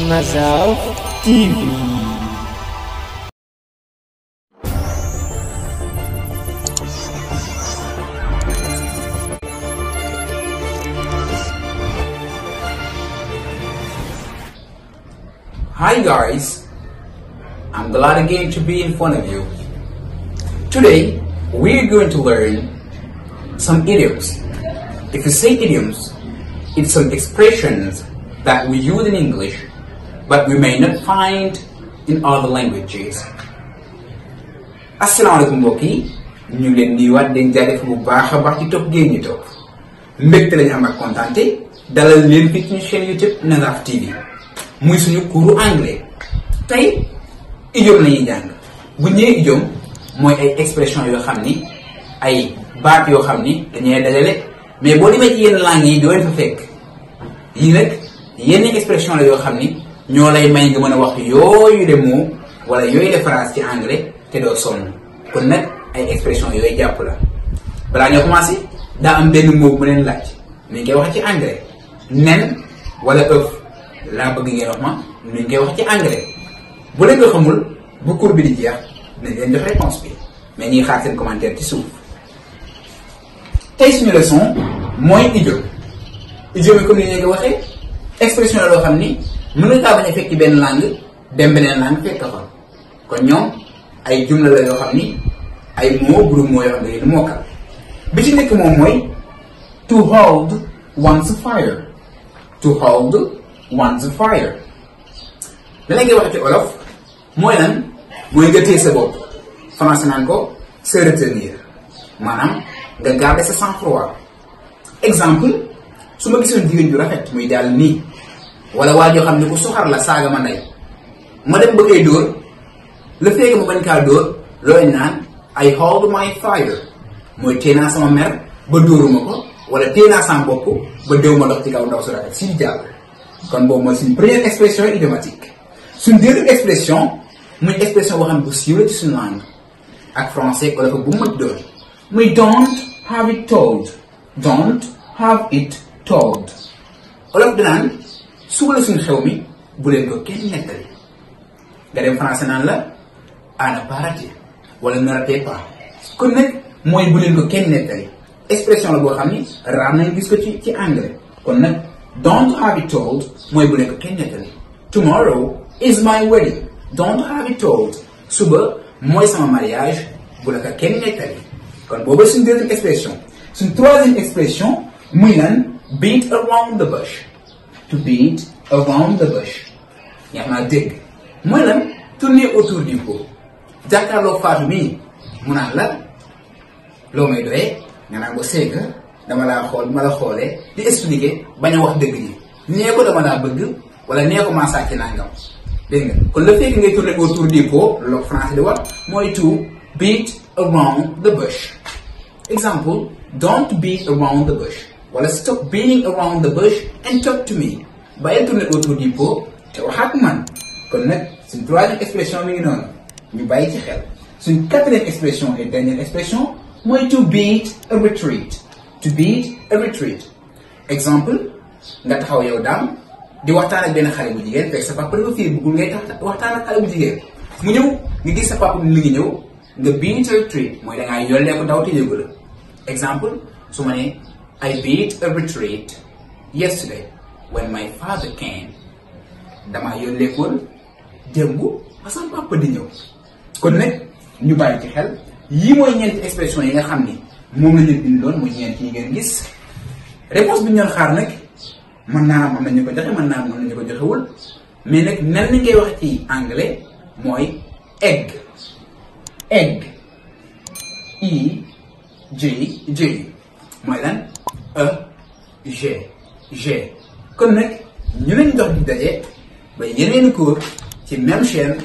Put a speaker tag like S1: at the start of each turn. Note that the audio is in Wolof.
S1: Mazal TV.
S2: Hi guys, I'm glad again to be in front of you. Today we're going to learn some idioms. If you say idioms, it's some expressions that we use in English but we may not find in other languages. Asalaamaaleykum mbokk yi, ñu ngi leen nuyuwaat di jaajëf bu baax a baax ci topp ngeen ñu topp. Mbégte lañu am ak kontaante dalal leen fi ci chaîne YouTube notre TV. Muy suñu cours anglais. Tey idiome lañuy jàng. Bu ñëwee idiome mooy ay expression yoo xam ni ay baat yoo xam ni dañuy dajale mais boo demee ci yenn langues yi doo leen fa fekk. Yii nag yenn expression la yoo xam ni ñoo lay may nga mën a wax yooyu de mot wala yooyu de phrase ci anglais te doo sonn kon nag ay expression yooyu jàpp la. Balaa ñoo commencé daa am benn mot bu leen laaj ni ñu koy wax ci anglais nen wala œuf laa bëgg ngeen wax ma ni ñu koy wax ci anglais bu leen ko xamul bu cours bi di jeex dinañ leen jox réponse bi mais ñuy xaar seen commentaire ci suuf. Tey suñu leçon mooy idiome. Idiome yi comme ni ñu ko waxee expression la loo xam ni mën nga kaa bañ a fekk ci benn langue dem beneen langue fekk fa kon ñoom ay jumla la yoo xam ni ay mots groupe mots yoo xam ne dañuy mokkal bi ci nekk moom mooy to hold one's fire. To hold one's fire. da ngay wax ci olof mooy lan mooy nga téye sa bopp français naan ko se retenir maanaam nga garder sa sang-froid. Exemple su ma gisoon jigéen ju rafet muy daal nii wala waa joo xam ne ku soxar la saaga ma ndey ma dem bëggee dóor le fait que ma bañ kaa dóor looy naan I hold my fire mooy téye naa sama mer ba dóoruma ko wala téye naa sama bopp ba déw ma dox ci kaw ndaw su rafet si jàll. kon boobu mooy suñu première expression idiomatique. suñu deuxième expression muy expression boo xam ne bu siiw la ci suñu langue ak français wala ko bu mu doon muy don't have it told. Don't have it told. olof dinaan suba la suñu xew mi bu leen ko kenn nettali nga dem français naan la à ne pas rater wala ne ratez pas kon nag mooy bu leen ko kenn nettali expression la boo xam ni raar nañ gis ko ci anglais kon nag don't have it told mooy bu leen ko kenn nettali. Tomorrow is my wedding. Don't have it told. suba mooy sama mariage bu la ko kenn nettali kon boobu suñu deuxième expression. suñu troisième expression muy lan beat around the bush. To beat around the bush. yaa naa dégg mooy lan tourner autour du pot. jàkkaarloo faatu mii mu naan la loo may doyee nga naan ko seega dama laa xool ma la xoolee di expliquer bañ a wax dëgg ji nee ko dama laa bëgg wala nee ko maa sàcc nangam dégg nga kon le fait que ngay tourner autour du pot loolu français di wax mooy to beat around the bush. Exemple don't beat around the bush wala stop beating around the bush and talk to me. bàyyi tourner autour du pot te wax ak man kon nag suñ troisième expression mi ngi noonu ñu bàyyi ci xel. suñ quatrième expression et dernière expression mooy to beat a retreat. To beat a retreat. Exemple nga taxaw yow daam di waxtaan ak benn xale bu jigéen fekk sa papa dafa fii bëggul ngay waxtaan ak xale bu jigéen mu ñëw nga gis sa papa mi ngi ñëw nga beat a retreat mooy dangaa yollee ko daw te yëgu la. Exemple su ma nee I beat a retreat yesterday when my father came. damaa yolleekoon démb ba sama papa di ñëw kon nag ñu bàyyi ci xel yii mooy ñeenti expression yi nga xam ni moom la ñu bindoon muy ñeent yi ngeen gis. réponse bi ñu doon xaar nag mën naa am nañu ko joxe mën naa am nañu ko joxewul mais nag nan lañ koy wax ci anglais mooy egg. egg E-G-G mooy lan E-G-G kon nag ñu leen jox di daje ba yeneen cours ci même chaîne